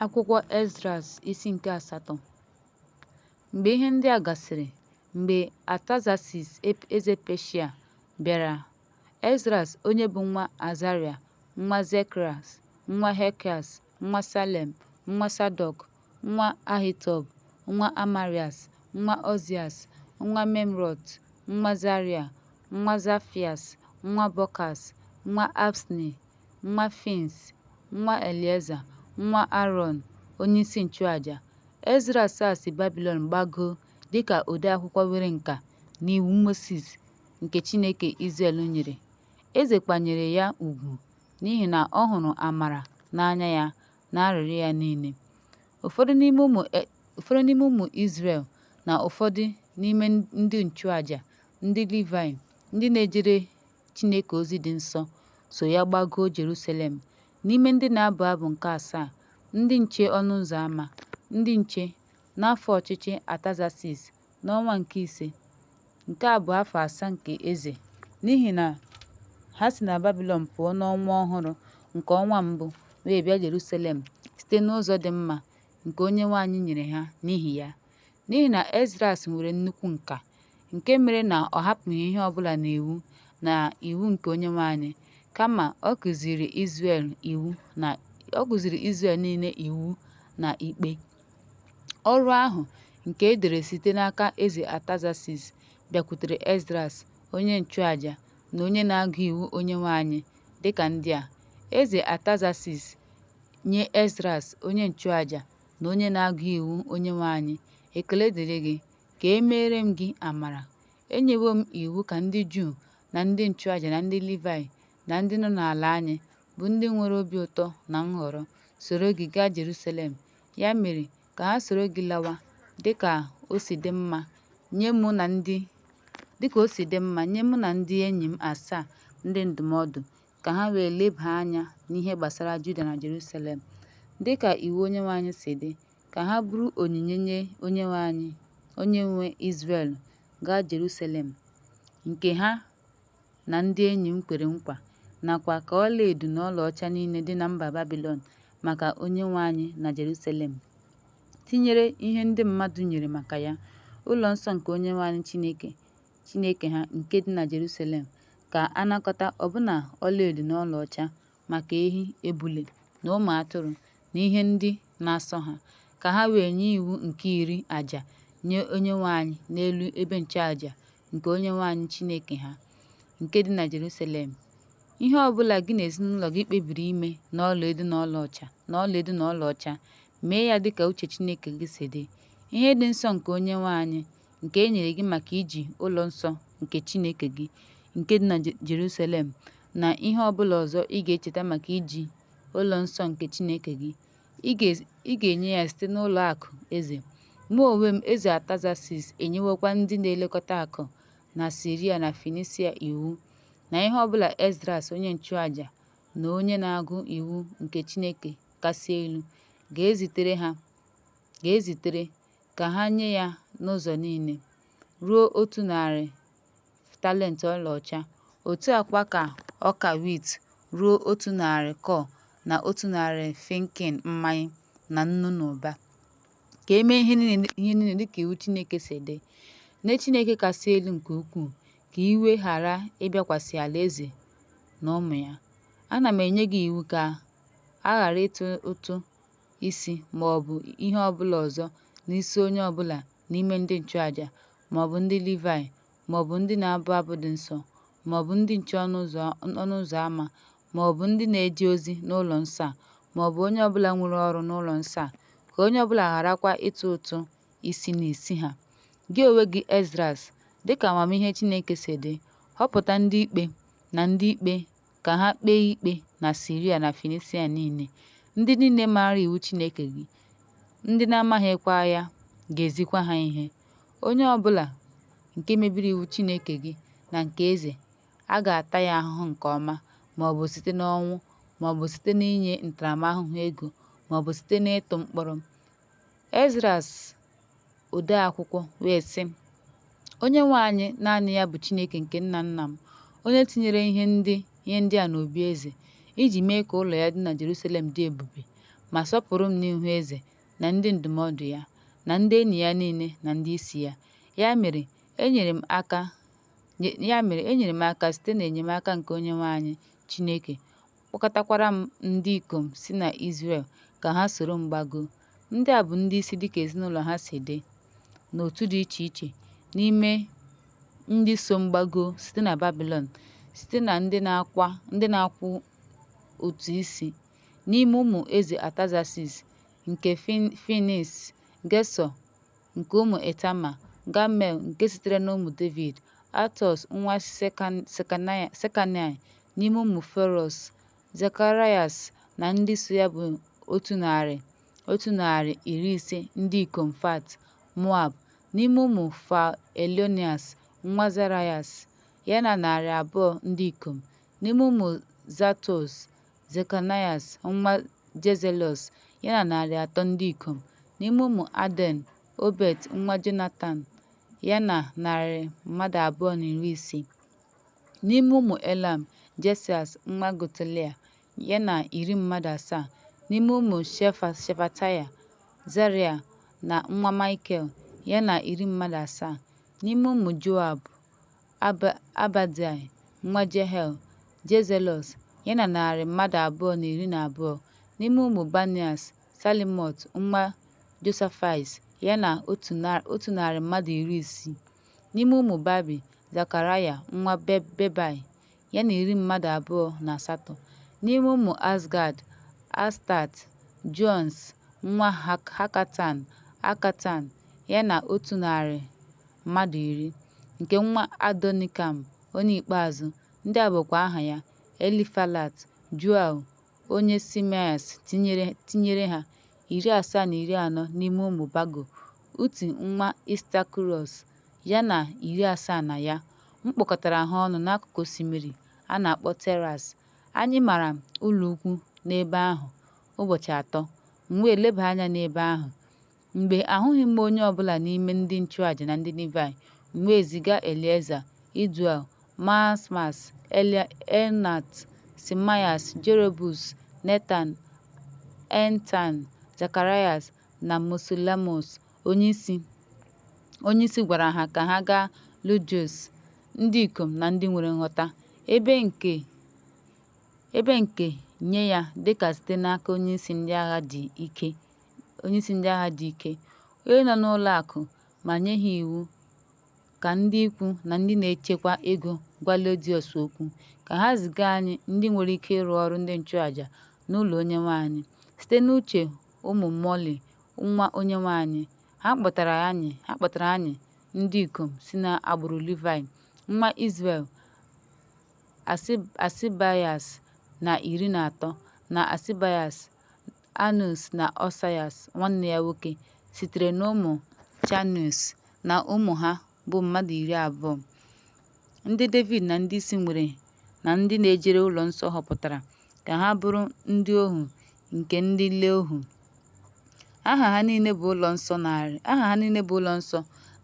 Akwụkwọ Esdras isi nke asatọ. Mgbe ihe ndị a gasịrị, mgbe Atazaksis eze Peshịa bịara, Esdras onye bụ nwa Azaraya nwa Zekaraya nwa Hilkaya nwa Shalem nwa Sadọk nwa Ahitub nwa Amaraya nwa Ọzayas nwa Meremot nwa Azaraya nwa Zefanaịa nwa Bọkas nwa Hafni nwa Finihas nwa Elieza nwa Erọn onyeisi nchụaja, Esdras a si Babịlọn gbagoo dị ka odeakwụkwọ nwere nka n'Iwu Mosis nke Chineke Izrel nyere, eze kwanyeere ya ugwu, n'ihi na ọ hụrụ amara n'anya ya n'arịrịọ ya niile. Ụfọdụ n'ime ụmụ Izrel na ụfọdụ n'ime ndị nchụaja, ndị Livaị, ndị na-ejere Chineke ozi dị nsọ, so ya gbagoo Jeruselem, n'ime ndị na-abụ abụ nke asaa, ndị nche ọnụ ụzọ ama, ndị nche, n'afọ ọchịchị Atazaksis, n'ọnwa nke ise, nke bụ afọ asaa nke eze. N'ihi na ha si na Babịlọn pụọ n'ọnwa ọhụrụ nke ọnwa mbụ wee bịa Jeruselem site n'ụzọ dị mma nke Onyenwe anyị nyere ha n'ihi ya. N'ihi na Esdras nwere nnukwu nka, nke mere na ọ hapụghị ihe ọ bụla n'iwu na iwu nke Onyenwe anyị, kama ọ kụziiri Izrel niile iwu na ikpe. Ọrụ ahụ, nke e dere site n'aka eze Atazaksis, bịakwutere Esdras onye nchụaja na onye na-agụ iwu Onyenwe anyị, dịka ndị a: Eze Atazaksis, nye Esdras onye nchụaja na onye na-agụ iwu Onyenwe anyị, ekele dịrị gị, ka e meere m gị amara. Enyewo m iwu ka ndị Juu na ndị nchụaja na ndị Livaị na ndị nọ n'ala anyị, bụ ndị nwere obi ụtọ na nhọrọ, soro gị gaa Jeruselem. Ya mere, ka ha soro gị lawa, dị ka o si dị mma nye mụ na ndị enyi m asaa ndị ndụmọdụ, ka ha wee leba anya n'ihe gbasara Juda na Jerusalem, dị ka iwu Onyenwe anyị si dị, ka ha buru onyinye nye Onyenwe anyị, Onyenwe Izrel gaa Jerusalem, nke ha na ndị enyi m kwere nkwa, nakwa ka ọlaedo na ọlaọcha niile dị na mba Babilọn maka Onyenwe anyị na Jerusalem, tinyere ihe ndị mmadụ nyere maka ya, ụlọnsọ nke Onyenwe anyị Chineke ha nke dị na Jerusalem, ka a nakọta ọbụna ọlaedo na ọlaọcha maka ehi, ebule na ụmụ atụrụ na ihe ndị na-asọ ha, ka ha wee nye iwu nke iri aja nye Onyenwe anyị n'elu ebe nchụaja nke Onyenwe anyị Chineke ha, nke dị na Jerusalem. Ihe ọbụla gị na ezinaụlọ gị kpebiri ime n'ọlaedo na ọlaọcha, mee ya dịka uche Chineke gị si dị. Ihe dị nsọ nke Onyenwe anyị, nke e nyere gị maka iji ụlọnsọ nke Chineke gị, nke dị na Jerusalem, na ihe ọbụla ọzọ ị ga-echeta maka iji ụlọnsọ nke Chineke gị, ị ga-enye ya site n'ụlọakụ eze. Mụ onwe m, eze Atazaksis, enyewokwa ndị na-elekọta akụ na Siria na Finisia iwu, na ihe ọbụla Esdras onye nchụaja na onye na-agụ iwu nke Chineke Kasị Elu ga-ezitere, ka ha nye ya n'ụzọ niile, ruo 100 talenti ọlaọcha, otu a kwa ka ọka wiiti ruo 100 kọọ na 100 finkin mmanya na nnu n'ụba. Ka e mee ihe niile dịka iwu Chineke si dị. Nye Chineke Kasị Elu nke ukwuu, ka iwe ghara ịbịakwasị alaeze na ụmụ ya. Ana m enye gị iwu ka a ghara ịtụ ụtụ isi maọbụ ihe ọbụla ọzọ n'isi onye ọbụla n'ime ndị nchụaja, maọbụ ndị Livayị, maọbụ ndị na-abụ abụ dị nsọ, maọbụ ndị nche ọnụ ụzọ ama, maọbụ ndị na-eje ozi n'ụlọnsọ a, maọbụ onye ọbụla nwere ọrụ n'ụlọnsọ a, ka onye ọbụla gharakwa ịtụ ụtụ isi n'isi ha. Gị onwe gị Esdras, dịka amamihe Chineke si dị, họpụta ndị ikpe na ndị ikpe ka ha kpee ikpe na Siria na Finisia niile, ndị niile maara iwu Chineke gị, ndị na-amaghịkwa ya ga-ezikwa ha ihe. Onye ọbụla nke mebiri iwu Chineke gị na nke eze, a ga-ata ya ahụhụ nke ọma, maọbụ site n'ọnwụ, maọbụ site n'inye ntaramahụhụ ego, maọbụ site n'ịtụ mkpọrọ. Esdras ode akwụkwọ wee sị, Onyenwe anyị naanị ya bụ Chineke nke nna nna m, onye tinyere ihe ndị a n'obi eze, iji mee ka ụlọ ya dị na Jerusalem dị ebube, ma sọpụrụ m n'ihu eze na ndị ndụmọdụ ya, na ndị enyi ya niile na ndịisi ya. Ya mere, enyere m aka Ya mere, enyere m aka site n'enyemaka nke Onyenwe anyị Chineke, kpọkọtakwara m ndị ikom si n'Izrel ka ha soro m gbagoo. Ndị a bụ ndịisi dịka ezinaụlọ ha si dị, n'otu dị iche iche, n'ime ndị so m gbagoo site na Babilọn, site na ndị na-akwụ ụtụ isi. N'ime ụmụ eze Atazaksis, nke Fenisi, Gesọ; nke ụmụ Itama, Gamel nke sitere n'ụmụ Devid, Atus nwa Shekanaya; n'ime ụmụ Parosh, Zekarayas na ndị so ya bụ 150 ndị ikom Pat-Moab; n'ime ụmụ Palal Elioenai nwa Zerahaya, ya na 200 ndị ikom; n'ime ụmụ Zatu, Zekanaya nwa Jaziel, ya na 300 ndị ikom; n'ime ụmụ Adin, Obed nwa Jonatan, ya na 250; n'ime ụmụ Elam, Jesaya nwa Gedaliya, ya na iri mmadụ asaa; n'ime ụmụ Shefataya, Azaraya nwa Maikel, ya na iri mmadụ asaa; n'ime ụmụ Joab, Obadaya nwa Jehiel, Jaziel, ya na 212; n'ime ụmụ Banai, Shelomot nwa Josifia, ya na 160; n'ime ụmụ Bebai, Zekaraya nwa Bebai, ya na iri mmadụ 28; n'ime ụmụ Azgad, Astat, Joanan nwa Hakatan, Hakatan, ya na 110; nke nwa Adonikam, onye ikpeazụ, ndị a bụkwa aha ha: Elifelet, Jeuel na Shimei tinyere ha, 740 N'ime ụmụ Bago, Uti nwa Istakuros, ya na 70 na ya. M kpọkọtara ha ọnụ n'akụkụ osimiri a na-akpọ Tigris, anyị mara ụlọikwuu n'ebe ahụ ụbọchị atọ, m wee leba anya n'ebe ahụ. Mgbe ahụghị m onye ọ bụla n'ime ndị nchụaja na ndị Livaị, m wee ziga Elieza, Iduel, Masmas, Elnatan, Shemaya, Jaribus, Netan, Elnatan, Zekaraya na Meshulam Onyeisi gwara ha ka ha gaa Lọdiọs, ndị ikom na ndị nwere nghọta, ebe nke nye ya dịka site n'aka onyeisi ndị agha dị ike, onye nọ n'ụlọ akụ, ma nye ha iwu ka ndị ikwu na ndị na-echekwa ego gwa Lọdiọs okwu, ka ha ziga anyị ndị nwere ike ịrụ ọrụ ndị nchụaja n'ụlọ Onyenwe anyị, site n'uche ụmụ Moli, nwa onyenwe anyị. Ha kpọtaara anyị ndị ikom si n'agbụrụ Livayị: Nwa Izrel, Hashabaya na 13, na Hashabaya, Hanus na Hosaya nwanne ya nwoke, sitere n'ụmụ Chanus na ụmụ ha bụ mmadụ 20, ndị Devid na ndịisi nwere na ndị na-ejere ụlọnsọ họpụtara ka ha bụrụ ndị ohu nke ndị Livayị. Aha ha niile bụ ụlọnsọ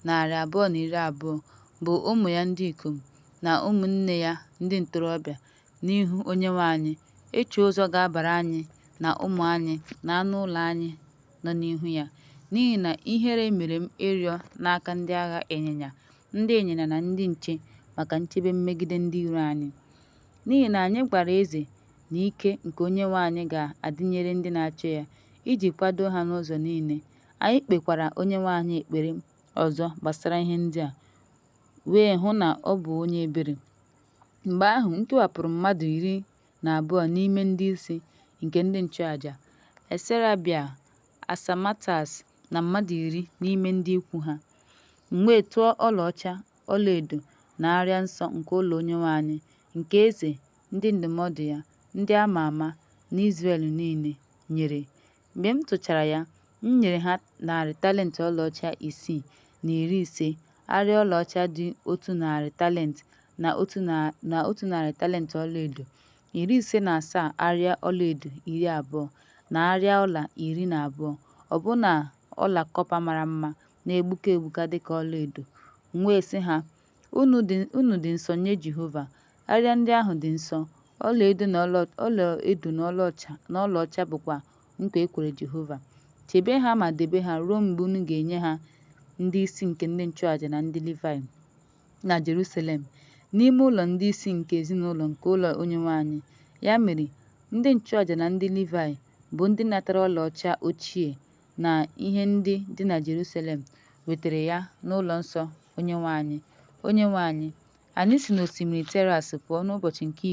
220 bụ ụmụ ya ndị ikom na ụmụnne ya ndị ntorobịa, n'ihu Onyenwe anyị, ịchọ ụzọ ga-abara anyị na ụmụ anyị na anụ ụlọ anyị nọ n'ihu ya. N'ihi na ihere mere m ịrịọ n'aka ndị agha ịnyịnya, ndị ịnyịnya na ndị nche maka nchebe megide ndị iro anyị. N'ihi na anyị gwara eze na ike nke Onyenwe anyị ga-adịnyere ndị na-achọ ya, iji kwado ha n'ụzọ niile. Anyị kpekwara Onyenwe anyị ekpere ọzọ gbasara ihe ndị a, wee hụ na ọ bụ onye ebere. Mgbe ahụ, m kewapụrụ mmadụ 12 n'ime ndịisi nke ndị nchụaja, Sherebaya, Hashabaya na mmadụ iri n'ime ndị ikwu ha. M wee tụọ ọlaọcha, ọlaedo na arịa nsọ nke ụlọ Onyenwe anyị, nke eze, ndị ndụmọdụ ya, ndị a ma ama, na Izrel niile, nyere. Mgbe m tụchara ya, m nyere ha narị talenti ọlaọcha isii na 50, arịa ọlaọcha dị 100 talenti na 100 talenti ọlaedo, 57 arịa ọlaedo 20, na arịa ọla 12, ọbụna ọla kọpa mara mma na-egbuke egbuke dịka ọlaedo. M wee sị ha, “Unu dị nsọ nye Jehova, arịa ndị ahụ dị nsọ, ọlaedo na ọlaọcha bụkwa nkwa e kwere Jehova. Chebe ha ma debe ha ruo mgbe unu ga-enye ha ndị isi nke ndị nchụaja na ndị Livaị na Jeruselem, n'ime ụlọ ndị isi nke ezinụlọ nke ụlọ Onyenwe anyị. Ya mere, ndị nchụaja na ndị Livaị, bụ ndị natara ọlaọcha ochie na ihe ndị dị na Jeruselem, wetara ya n'ụlọ nsọ Onyenwe anyị, Onyenwe anyị. Anyị si n'osimiri Teras pụọ n'ụbọchị nke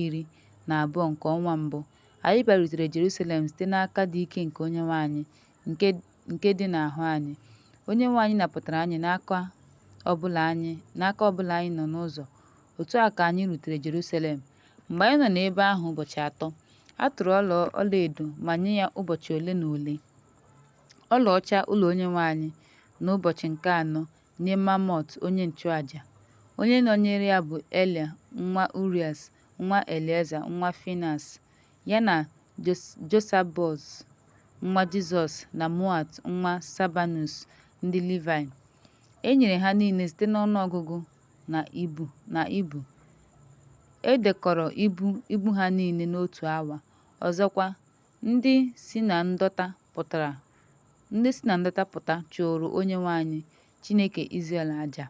12 nke ọnwa mbụ, anyị bịarutere Jerusalem site n'aka dị ike nke Onyenwe anyị, nke nke dị n'ahụ anyị. Onyenwe anyị napụtara anyị n'aka ọbụla anyị n'aka ọbụla anyị nọ n'ụzọ. Otu a ka anyị rutere Jerusalem. Mgbe anyị nọ n'ebe ahụ ụbọchị atọ, a tụrụ ọlaedo ma nye ya ụbọchị ole na ole. Ọlaọcha ụlọ Onyenwe anyị n'ụbọchị nke anọ nye Mamot onye nchụaja. Onye nọnyeere ya bụ Elia nwa Urias, nwa Elieza, nwa Finehaz, ya na Josabọd nwa Jizọs na Moat nwa Sabanus, ndị Livayị. E nyere ha niile site n'ọnụọgụgụ na ibu. E dekọrọ ibu ibu ha niile n'otu awa. Ọzọkwa, ndị si na ndọta pụta chụụrụ Onyenwe anyị, Chineke Izrel aja,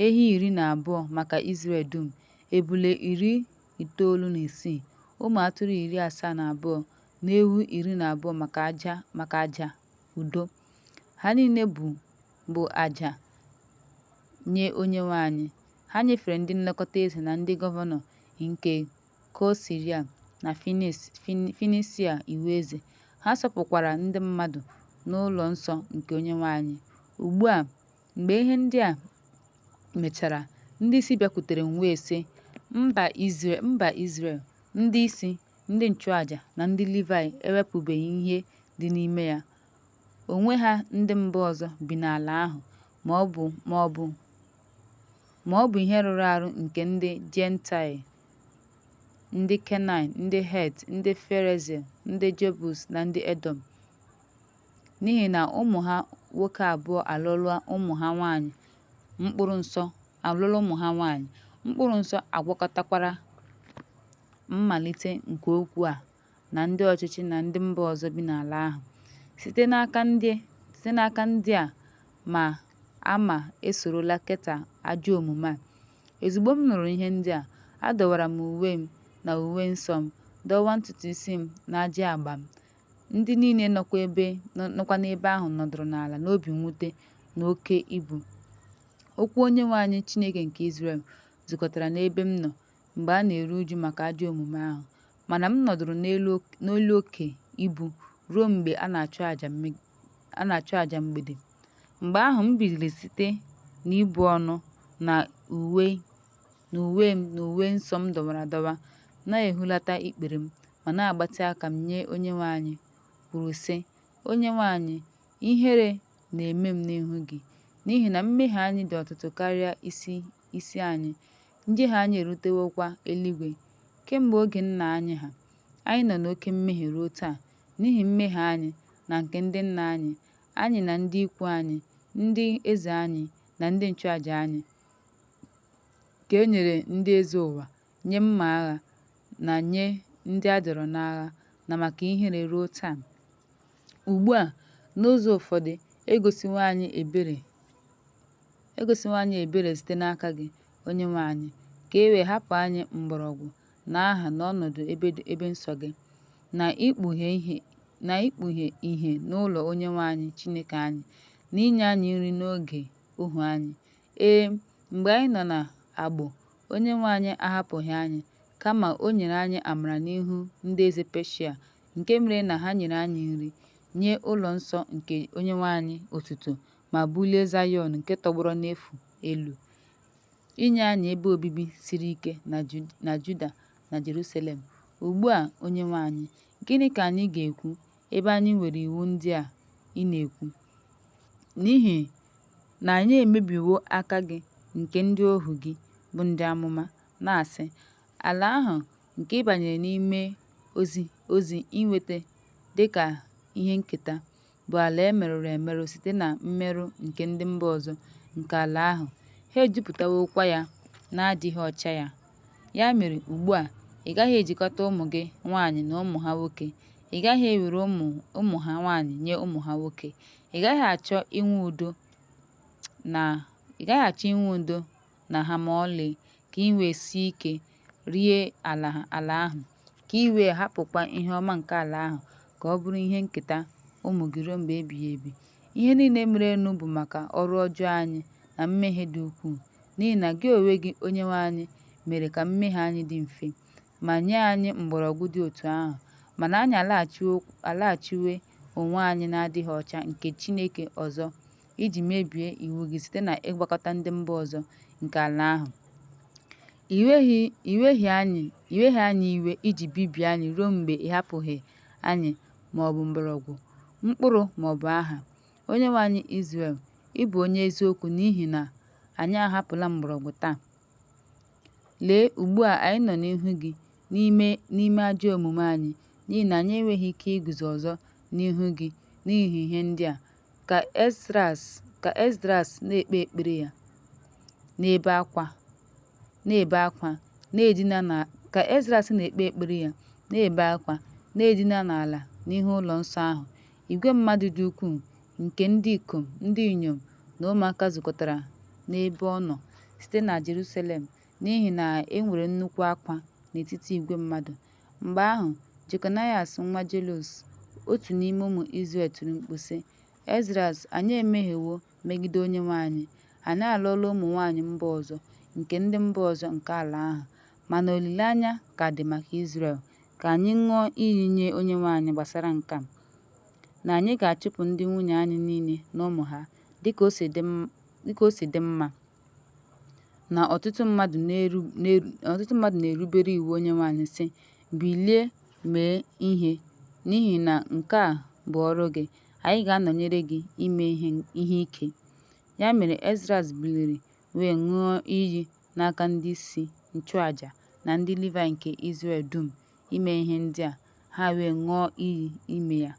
ehi 12 maka Izrel dum, ebule 96, ụmụ atụrụ 72 na ewu 12 maka aja udo. Ha niile bụ aja nye Onyenwe anyị. Ha nyefere ndị nlekọta eze na ndị gọvanọ nke Koul-Siria na Finisia iwu eze. Ha sọpụkwara ndị mmadụ n'ụlọnsọ nke Onyenwe anyị. Ugbu a, mgbe ihe ndị a mechara, ndịisi bịakwutere m wee sị, Mba Izrel, ndịisi, ndị nchụaja na ndị Livayị ewepụbeghị ihe dị n'ime ya onwe ha ndị mba ọzọ bi n'ala ahụ, maọbụ ihe rụrụ arụ nke ndị Jentaịl, ndị Kenan, ndị Het, ndị Periz, ndị Jebus na ndị Edọm, n'ihi na ụmụ ha nwoke abụọ alụọla ụmụ ha nwanyị, mkpụrụ nsọ agwakọtakwara mmalite nke okwu a na ndị ọchịchị na ndị mba ọzọ bi n'ala ahụ. Site n'aka ndị a ma ama esorola keta ajọ omume a. Ozugbo m nụrụ ihe ndị a, adọwara m uwe m na uwe nsọ m, dọwaa ntutu isi m na ajị agba m. Ndị niile nọkwa n'ebe ahụ nọdụrụ ala n'obi mwute na oke ibu. Okwu Onyenwe anyị, Chineke nke Izrel, zukọtara n'ebe m nọ mgbe a na-eru ụjụ maka ajọ omume ahụ. Mana m nọdụrụ n'elu oke ibu ruo mgbe a na-achụ aja mgbede. Mgbe ahụ m biliri site n'ibu ọnụ, na uwe m na uwe nsọ m dọwara adọwa, na-ehulata ikpere m, ma na-agbatị aka m nye Onyenwe anyị, kwuru sị, Onyenwe anyị, ihere na-eme m n'ihu gị, n'ihi na mmehie anyị dị ọtụtụ karịa isi anyị, njehie anyị erutewokwa eluigwe. Kemgbe oge nna anyị ha, anyị nọ n'oke mmehie ruo taa, n'ihi mmehie anyị na nke ndị nna anyị, anyị na ndị ikwu anyị, ndị eze anyị na ndị nchụaja anyị, ka e nyere ndị eze ụwa, nye mma agha, na nye ndị a dọọrọ n'agha, na maka ihere ruo taa. Ugbu a, n'ụzọ ụfọdụ, e gosiwo anyị ebere site n'aka gị, Onyenwe anyị, ka e wee hapụ anyị mgbọrọgwụ na aha n'ọnọdụ ebe nsọ gị, na ikpughe ìhè n'ụlọ Onyenwe anyị Chineke anyị, na inye anyị nri n'oge ohu anyị. Ee, mgbe anyị nọ n'agbụ, Onyenwe anyị ahapụghị anyị, kama o nyere anyị amara n'ihu ndị eze Peshịa, nke mere na ha nyere anyị nri, nye ụlọnsọ nke Onyenwe anyị otuto ma bulie Zayọn nke tọgbọrọ n'efu elu, inye anyị ebe obibi siri ike na Juda na Jerusalem. Ugbu a Onyenwe anyị, gịnị ka anyị ga-ekwu ebe anyị nwere iwu ndị a ị na-ekwu? N'ihi na anyị emebiwo aka gị nke ndị ohu gị, bụ ndị amụma, na-asị, Ala ahụ nke ị banyere n'ime ozi inweta dịka ihe nketa, bụ ala e merụrụ emerụ site na mmerụ nke ndị mba ọzọ nke ala ahụ, ha ejupụtawokwa ya n'adịghị ọcha ya. Ya mere, ugbu a, ị gaghị ejikọta ụmụ gị nwanyị na ụmụ ha nwoke, Ị gaghị ewere ụmụ ha nwaanyị nye ụmụ ha nwoke. Ị gaghị achọ inwe udo na ha ma ọlị, ka i wee sie ike, rie ala ahụ, ka i wee hapụkwa ihe ọma nke ala ahụ ka ọ bụrụ ihe nketa ụmụ gị ruo mgbe ebighị ebi. Ihe niile merenụ bụ maka ọrụ ọjọọ anyị na mmehie dị ukwuu, n'ihi na gị onwe gị, Onyenwe anyị, mere ka mmehie anyị dị mfe, ma nye anyị mgbọrọgwụ dị otú ahụ, mana anyị alaghachiwo onwe anyị n'adịghị ọcha nke Chineke ọzọ iji mebie iwu gị site n'ịgwakọta ndị mba ọzọ nke ala ahụ. I weghị anyị iwe iji bibie anyị ruo mgbe ị hapụghị anyị ma ọ bụ mgbọrọgwụ, mkpụrụ ma ọ bụ aha. Onyenwe anyị Izrel, ị bụ onye eziokwu n'ihi na anyị ahapụla mgbọrọgwụ taa. Lee, ugbu a anyị nọ n'ihu gị n'ime ajọ omume anyị, n'ihi na anyị enweghị ike iguzo ọzọ n'ihu gị n'ihi ihe ndị a. Ka Esdras na-ekpe ekpere ya, na-ebe akwa, na-edina ala n'ihu ụlọ nsọ ahụ, ìgwè mmadụ dị ukwuu nke ndị ikom, ndị inyom, na ụmụaka zukọtara n'ebe ọ nọ site na Jerusalem, n'ihi na e nwere nnukwu ákwá n'etiti igwe mmadụ. Mgbe ahụ Jekonaias nwa Jehoiakim, otu n'ime ụmụ Izrel, tiri mkpu, sị, Esdras, anyị emehiewo megide Onyenwe anyị, anyị alụọla ụmụ nwanyị mba ọzọ nke ndị mba ọzọ nke ala ahụ. Mana olileanya ka dị maka Izrel. Ka anyị ṅụọ iyi nye Onyenwe anyị gbasara nke a, na anyị ga-achụpụ ndị nwunye anyị niile na ụmụ ha, dịka o si dị mma na ọtụtụ mmadụ na-erubere iwu Onyenwe anyị, sị, Bilie mee ihe, n'ihi na nke a bụ ọrụ gị, anyị ga-anọnyere gị ime ihe ike. Ya mere Esdras biliri wee ṅụọ iyi n'aka ndị-isi nchụàjà na ndị Livaị nke Izrel dum ime ihe ndị a. Ha wee ṅụọ iyi ime ya.